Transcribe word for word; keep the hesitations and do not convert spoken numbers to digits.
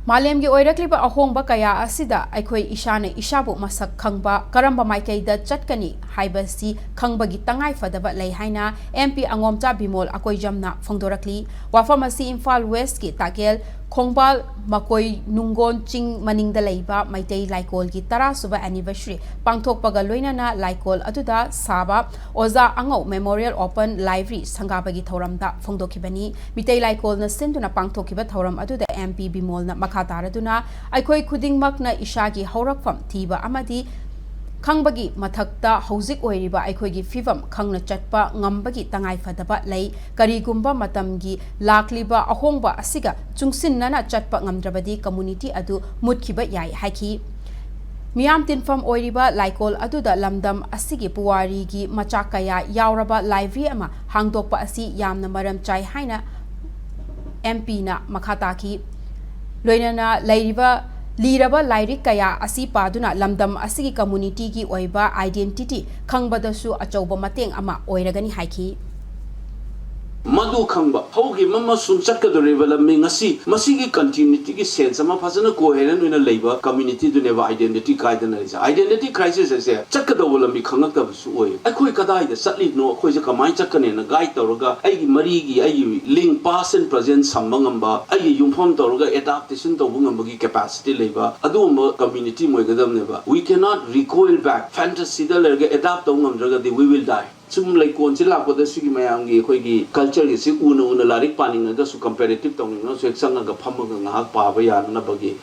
ꯃꯥꯂꯦꯝꯒꯤ ꯑꯣꯏꯔꯛꯂꯤꯕ ꯑꯍꯣꯡꯕ ꯀꯌꯥ ꯑꯁꯤꯗ ꯑꯩꯈꯣꯏ ꯏꯁꯥꯅ ꯏꯁꯥꯕꯨ ꯃꯁꯛ ꯈꯪꯕ, ꯀꯔꯝꯕ ꯃꯥꯏꯀꯩꯗ ꯆꯠꯀꯅꯤ ꯍꯥꯏꯕꯁꯤ ꯈꯪꯕꯒꯤ ꯇꯉꯥꯏ ꯐꯗꯕ ꯂꯩ ꯍꯥꯏꯅ ꯑꯦꯝ ꯄꯤ ꯑꯉꯣꯝꯆꯥ ꯕꯤꯃꯣꯜ ꯑꯀꯣꯏꯖꯝꯅ ꯐꯣꯡꯗꯣꯔꯛꯂꯤ꯫ ꯋꯥꯐꯝ ꯑꯁꯤ ꯏꯝꯐꯥꯜ ꯋꯦꯁꯀꯤ ꯇꯥꯀꯦꯜ ꯈꯣꯡꯕꯥꯜ ꯃꯀꯣꯏ ꯅꯨꯡꯒꯣꯟ ꯆꯤꯡ ꯃꯅꯤꯡꯗ ꯂꯩꯕ ꯃꯩꯇꯩ ꯂꯥꯏꯀꯣꯜꯒꯤ ꯇꯔꯥꯁꯨꯕ anniversary ꯄꯥꯡꯊꯣꯛꯄꯒ ꯂꯣꯏꯅꯅ ꯂꯥꯏꯀꯣꯜ ꯑꯗꯨꯗ ꯁꯥꯕ ꯑꯣꯖꯥ ꯑꯉꯧ Memorial Open Library ꯁꯪꯒꯥꯕꯒꯤ ꯊꯧꯔꯝꯗ ꯐꯣꯡꯗꯣꯛꯈꯤꯕꯅꯤ꯫ ꯃꯤꯇꯩ ꯂꯥꯏꯀꯣꯜꯅ ꯁꯤꯟꯗꯨꯅ ꯄꯥꯡꯊꯣꯛꯈꯤꯕ ꯊꯧꯔꯝ ꯑꯗꯨꯗ ꯑꯦꯝ ꯄꯤ ꯕꯤꯃꯣꯜꯅ ꯃꯈꯥ ꯇꯥꯔꯗꯨꯅ, ꯑꯩꯈꯣꯏ ꯈꯨꯗꯤꯡꯃꯛꯅ ꯏꯁꯥꯒꯤ ꯍꯧꯔꯛꯐꯝ ꯊꯤꯕ ꯑꯃꯗꯤ ꯈꯪꯕꯒꯤ ꯃꯊꯛꯇ ꯍꯧꯖꯤꯛ ꯑꯣꯏꯔꯤꯕ ꯑꯩꯈꯣꯏꯒꯤ ꯐꯤꯕꯝ ꯈꯪꯅ ꯆꯠꯄ ꯉꯝꯕꯒꯤ ꯇꯉꯥꯏꯐꯗꯕ ꯂꯩ꯫ ꯀꯔꯤꯒꯨꯝꯕ ꯃꯇꯝꯒꯤ ꯂꯥꯛꯂꯤꯕ ꯑꯍꯣꯡꯕ ꯑꯁꯤꯒ ꯆꯨꯡꯁꯤꯟꯅꯅ ꯆꯠꯄ ꯉꯝꯗ꯭ꯔꯕꯗꯤ community ꯑꯗꯨ ꯃꯨꯠꯈꯤꯕ ꯌꯥꯏ ꯍꯥꯏꯈꯤ꯫ ꯃꯤꯌꯥꯝ ꯇꯤꯟꯐꯝ ꯑꯣꯏꯔꯤꯕ ꯂꯥꯏꯀꯣꯜ ꯑꯗꯨꯗ ꯂꯝꯗꯝ ꯑꯁꯤꯒꯤ ꯄꯨꯋꯥꯔꯤꯒꯤ ꯃꯆꯥꯛ ꯀꯌꯥ ꯌꯥꯎꯔꯕ library ꯑꯃ ꯍꯥꯡꯗꯣꯛꯄ ꯑꯁꯤ ꯌꯥꯝꯅ ꯃꯔꯝ ꯆꯥꯏ ꯍꯥꯏꯅ ꯑꯦꯝ ꯄꯤꯅ ꯃꯈꯥ ꯇꯥꯈꯤ꯫ ꯂꯣꯏꯅꯅ ꯂꯩꯔꯤꯕ, ꯂꯤꯔꯕ ꯂꯥꯏꯔꯤꯛ ꯀꯌꯥ ꯑꯁꯤ ꯄꯥꯗꯨꯅ ꯂꯝꯗꯝ ꯑꯁꯤꯒꯤ communityꯒꯤ ꯑꯣꯏꯕ identity ꯈꯪꯕꯗꯁꯨ ꯑꯆꯧꯕ ꯃꯇꯦꯡ ꯑꯃ ꯑꯣꯏꯔꯒꯅꯤ ꯍꯥꯏꯈꯤ꯫ ꯃꯗꯨ ꯈꯪꯕ ꯍꯧꯈꯤꯕ ꯑꯃꯁꯨꯡ ꯆꯠꯀꯗꯧꯔꯤꯕ ꯂꯝꯕꯤ ꯉꯁꯤ ꯃꯁꯤꯒꯤ continuityꯒꯤ sense ꯑꯃ ꯐꯖꯅ coherent ꯑꯣꯏꯅ ꯂꯩꯕ communityꯗꯨꯅꯦꯕ identity ꯀꯥꯏꯗꯅ ꯂꯩꯁꯦ꯫ Identity crisis ꯍꯥꯏꯁꯦ ꯆꯠꯀꯗꯧꯕ ꯂꯝꯕꯤ ꯈꯪꯉꯛꯇꯕꯁꯨ ꯑꯣꯏ꯫ ꯑꯩꯈꯣꯏ ꯀꯗꯥꯏꯗ ꯆꯠꯂꯤꯅꯣ, ꯑꯩꯈꯣꯏꯁꯦ ꯀꯃꯥꯏꯅ ꯆꯠꯀꯅꯤꯅ guide ꯇꯧꯔꯒ ꯑꯩꯒꯤ ꯃꯔꯤꯒꯤ, ꯑꯩꯒꯤ link past and present ꯁꯝꯕ ꯉꯝꯕ, ꯑꯩꯒꯤ ꯌꯨꯝꯐꯝ ꯇꯧꯔꯒ adaptation ꯇꯧꯕ ꯉꯝꯕꯒꯤ capacity ꯂꯩꯕ ꯑꯗꯨꯒꯨꯝꯕ community ꯑꯃ ꯑꯣꯏꯒꯗꯕꯅꯦꯕ꯫ We cannot recoil back, fantasyꯗ ꯂꯩꯔꯒ adapt ꯇꯧꯕ ꯉꯝꯗ꯭ꯔꯒꯗꯤ we will die꯫ ꯁꯨꯝ ꯂꯩꯀꯣꯜꯁꯤ ꯂꯥꯛꯄꯗ ꯁꯤꯒꯤ ꯃꯌꯥꯝꯒꯤ ꯑꯩꯈꯣꯏꯒꯤ cultureꯒꯤꯁꯤ ꯎꯅ ꯎꯅ ꯂꯥꯏꯔꯤꯛ ꯄꯥꯅꯤꯡꯉꯒꯁꯨ comparative ꯇꯧꯅꯤꯡꯉꯒꯁꯨ ꯍꯦꯛ ꯆꯪꯉꯒ ꯐꯝꯃꯒ ꯉꯥꯏꯍꯥꯛ ꯄꯥꯕ ꯌꯥꯅꯅꯕꯒꯤ